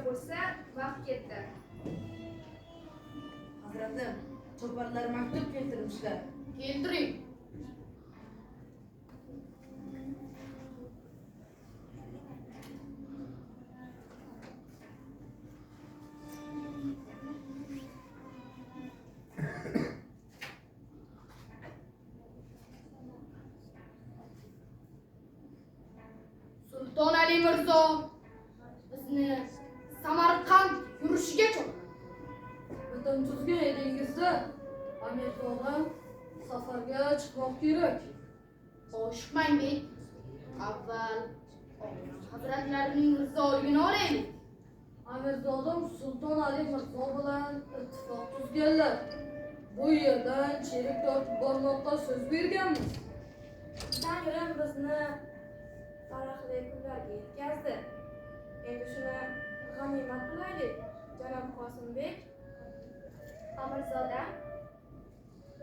Bo'lsa, vaqt ketdi. Hazratim, choparlar maktub keltiribdilar. Keltiring. Sulton Ali Mirzo bizni Samarqand yurishiga chaqirdi. Bitim tuzgan edingizda, Amirzodam, safarga chiqmoq kerak. Oshiqmang bek. Avval hazratlarining rizoligini olaylik. Amirzodam Sulton Ali Mirzo bilan ittifoq tuzganlar. Bu yerdan cherik tortib bormoqqa so'z berganmiz. Tangrim bizni farahli kunlarga yetkazdi. Endi shuni g'animat bilaylik, janob Qosimbek. Amirzodam,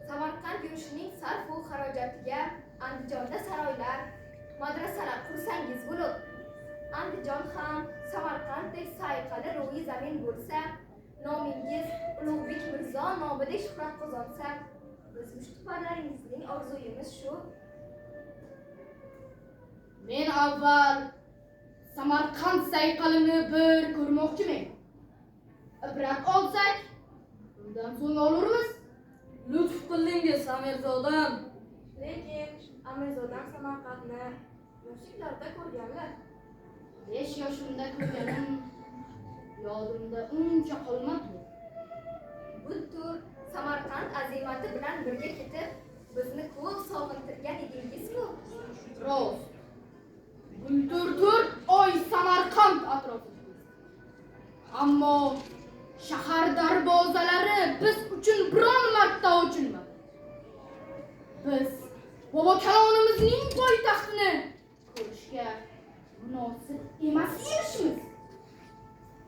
Samarqand yurishining sarfu xarojatiga Andijonda saroylar, madrasalar qursangiz bo'lur. Andijon ham Samarqanddek sayqali ro'yi zamin bo'lsa, nomingiz Ulug'bek Mirzo nomidek shuhrat qozonsa, biz mushtiparlaringizning orzuyimiz shu. Men avval Samarqand sayqalini bir ko'rmoqchimen. Ibrat olsak, undan so'ng olurmiz. Lutf qildingiz, Amirzodam. Lekin Amirzodam Samarqandni yoshliklarida ko'rganlar. 5 yoshimda ko'rganim yodimda uncha qolmadi. Bultur Samarqand azimati bilan birga ketib, bizni ko'p sog'intirgan edingiz-ku. Rost. Bultur 4 oy Samarqand atrofida kezdik. Ammo shahar darvozalari biz uchun biron marta ochilmadi. Biz bobo kalonimizning poytaxtini ko'rishga munosib emas emishmiz.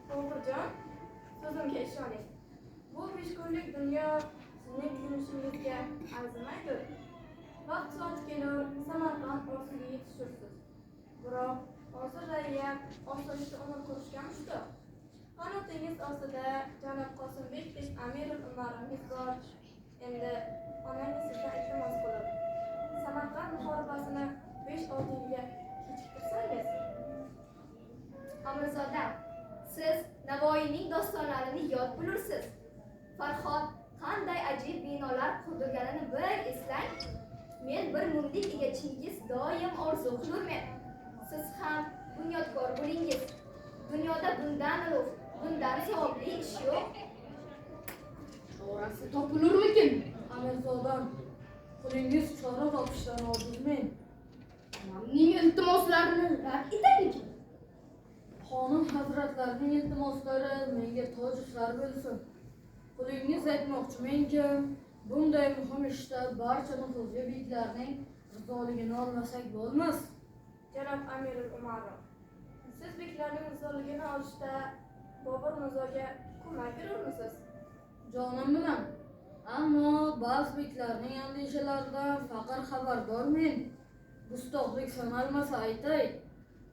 To'g'rijon, so'zimga ishoning. Bu 5 kunlik dunyo sizning kuyunishingizga arzimaydir. Vaqt soat kelur, Samarqand orzuga yetishursiz. Biroq hozir raiyyat osoyishta umr qurishga mushtoq. Qanotingiz ostida janob Qosimbekdek amirul umarongiz bor. Endi onangiz sizdan iltimos qilib, Samarqand muhoribasini 5-6 yilga kechiktirsangiz. Amirzodam, siz Navoiyning dostonlarini yod bilursiz. Farhod qanday ajib binolar qurdirganini bir eslang. Men bir mumlik ega Chingiz doim orzu qilurmen. Siz ham bunyodkor bo'lingiz. Dunyoda bundan ulug', bundan savobli ish yo'q. Chorasi topilurmikin? Amirzodam, qulingiz chora topishdan ojizmen. Onamning iltimoslarini rad etaymikin? Xonim hazratlarining iltimoslari menga toju sar bo'lsin. Qulingiz aytmoqchimenki, bunday muhim ishda barcha nufuzli beklarning rizoligini olmasak bo'lmas. Janob Amirul Umaro, siz beklarning rizoligini olishda Bobur Mirzoga ko'mak berurmisiz? Jonim bilan. Ammo ba'zi beklarning andishalaridan faqir xabardormen. Gustoxlik sanalmasa aytay.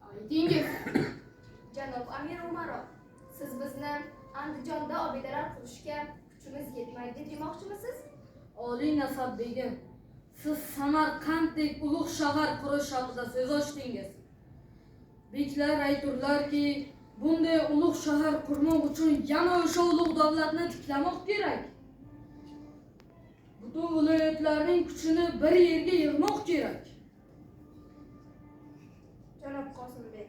Aytingiz. Janob Amir Umaro, siz bizni Andijonda obidalar qurishga kuchimiz yetmaydi demoqchimisiz? Oliy nasab begim, siz Samarqanddek ulug' shahar qurish haqida so'z ochdingiz. Beklar ayturlarki, bunday ulug' shahar qurmoq uchun yana o'sha ulug' davlatni tiklamoq kerak. Butun viloyatlarning kuchini bir yerga yig'moq kerak. Janob Qosimbek,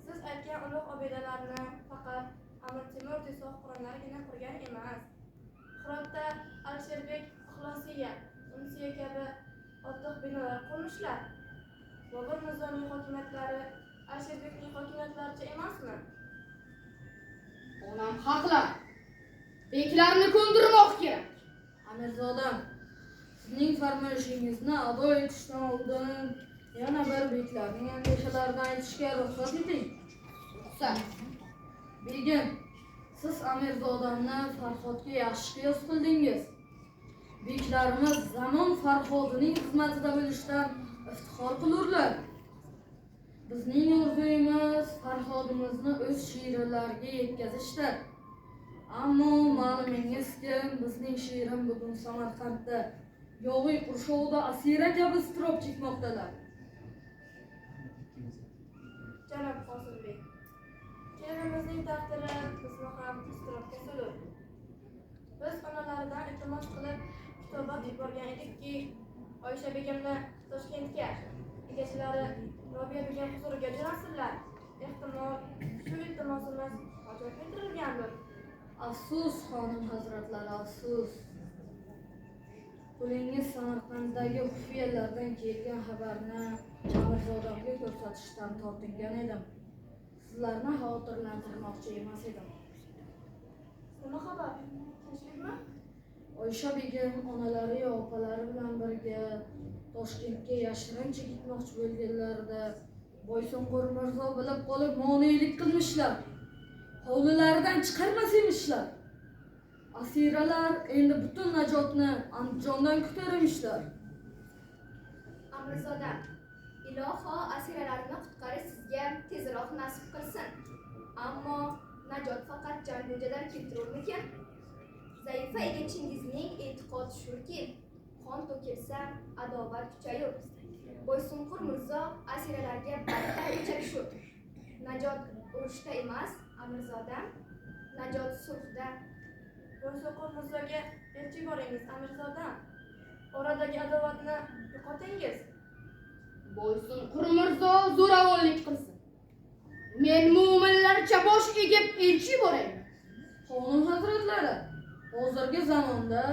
siz aytgan ulug' obidalarni faqat Amir Temur sohibqironlargina qurgan emas. Hirotda Alisherbek Ixlosiya, Unsiya kabi ortiq binolar qurmishlar. Bobur Mirzoning hokimiyatlari Alisherbekning hokimiyatlaricha emasmi? Onam haqlar. Beklarni ko'ndirmoq kerak. Amirzodam, sizning farmoyishingizni ado etishdan oldin yana bir beklarning andishalaridan aytishga ruxsat eting. Ruxsat. Begim, siz Amirzodamni Farhodga yaxshi qiyos qildingiz. Beklarimiz zamon Farhodining xizmatida bo'lishdan iftixor qilurlar. Bizning orzuyimiz Farhodimizni o'z shirinlariga yetkazishdir. Ammo ma'lumingizki, bizning shirin bugun Samarqandda yog'iy qurshovida asira kabi iztirob chekmoqdalar. Janob Qosimbek, kelinimizning taqdiri bizni ham iztirobga solur. Biz onalaridan iltimos qilib kitobat yuborgan edikki, Oysha begimni Toshkentga, egachilari Robiya begim huzuriga jo'natsinlar. Ehtimol shu iltimosimiz bajo keltirilgandir. Afsus, xonim hazratlari, afsus. Qulingiz Samarqanddagi xufiyalardan kelgan xabarni Amirzodamga ko'rsatishdan tortingan edim. Sizlarni xavotirlantirmoqchi emas edim. Nima xabar? Tinchlikmi? Oysha begim onalari va opalari bilan birga Toshkentga yashirincha ketmoqchi bo'lganlarida Boysunqur Mirzo bilib qolib monelik qilmishlar. Hovlilaridan chiqarmas emishlar. Asiralar endi butun najotni Andijondan kutar emishlar. Amirzodam, iloho asiralarni qutqarish sizga tezroq nasib qilsin. Ammo najot faqat jango'jadan keltirurmikin? Zaifa egachingizning e'tiqodi shuki, qon to'kilsa adovat kuchayur. Boysunqur Mirzo asiralarga battar o'chakishur. Najot urushda emas, amirzodam, najot sulhda. Boysunqur Mirzoga elchi yuboringiz, amirzodam. Oradagi adovatni yo'qotingiz. Boysunqur Mirzo zo'ravonlik qilsin. Men mo'minlarcha bosh egib elchi yuboraymi? Xonim hazratlari, hozirgi zamonda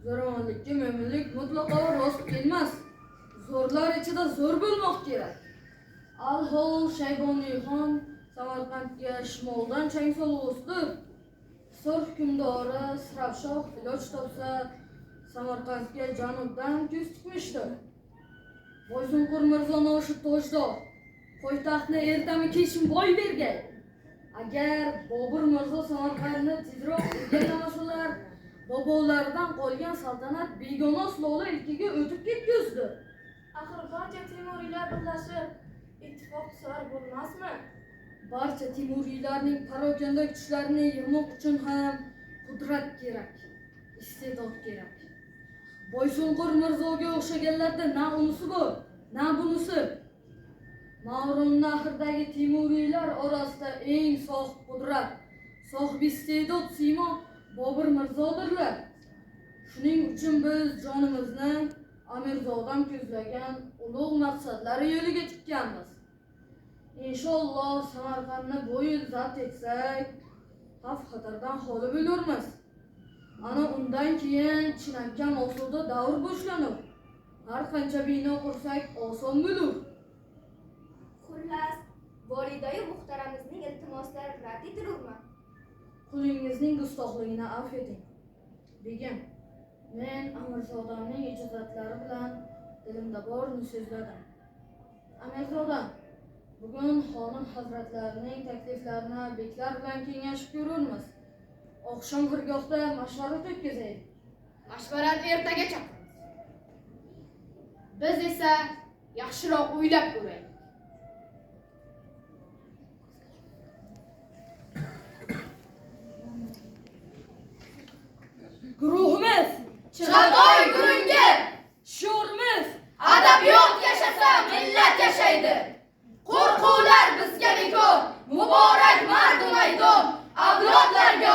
zo'ravonlikka mo'minlik mutlaqo rost kelmas. Zo'rlar ichida zo'r bo'lmoq kerak. Alhol Shayboniyxon Samarqandga shimoldan chang solg'usdir. Hisor hukmdori Sirabshoh iloj topsa Samarqandga janubdan ko'z tikmishdir. Boysunqur Mirzo noshu tojdor poytaxtni ertami kechmi boy bergay. Agar Bobur Mirzo Samarqandni tezroq egallamasalar, bobolaridan qolgan saltanat begona sulola ilkiga o'tib ketguzdi. Axir barcha Temuriylar birlashib ittifoq tuzar bo'lmasmi? Barcha Temuriylarning parokanda kuchlarini yig'moq uchun ham qudrat kerak, iste'dod kerak. Boysunqur Mirzoga o'xshaganlarda na unisi bor, na bunisi. Mavrunnahrdagi Temuriylar orasida eng sohib qudrat, sohib iste'dod siymo Bobur Mirzodirlar. Shuning uchun biz jonimizni Amirzodam ko'zlagan ulug' maqsadlari yo'liga tikkanmiz. Inshaalloh Samarqandni bu yil zabt etsak, xavf xatardan xoli bo'lurmiz. Ana undan keyin chinakam osuda davr boshlanur. Har qancha bino qursak oson bo'lur. Xullas, volidayu muhtaramimizning iltimoslari rad etilurmi? Qulingizning gustoxligini afv eting. Begim, men Amirzodamning ijozatlari bilan dilimda borini so'zladim. Amirzodam, bugun xonim hazratlarining takliflarini beklar bilan kengashib ko'rurmiz. Oqshom xirgohda mashvarat o'tkazaylik. Mashvarat ertaga chaqiramiz. Biz esa yaxshiroq o'ylab ko'raylik. Guruhimiz Chig'atoy gurungi, shiorimiz adabiyot yashasa millat yashaydi. Qo'rquvlar bizga bekor, muborak mardu maydon, avlodlarga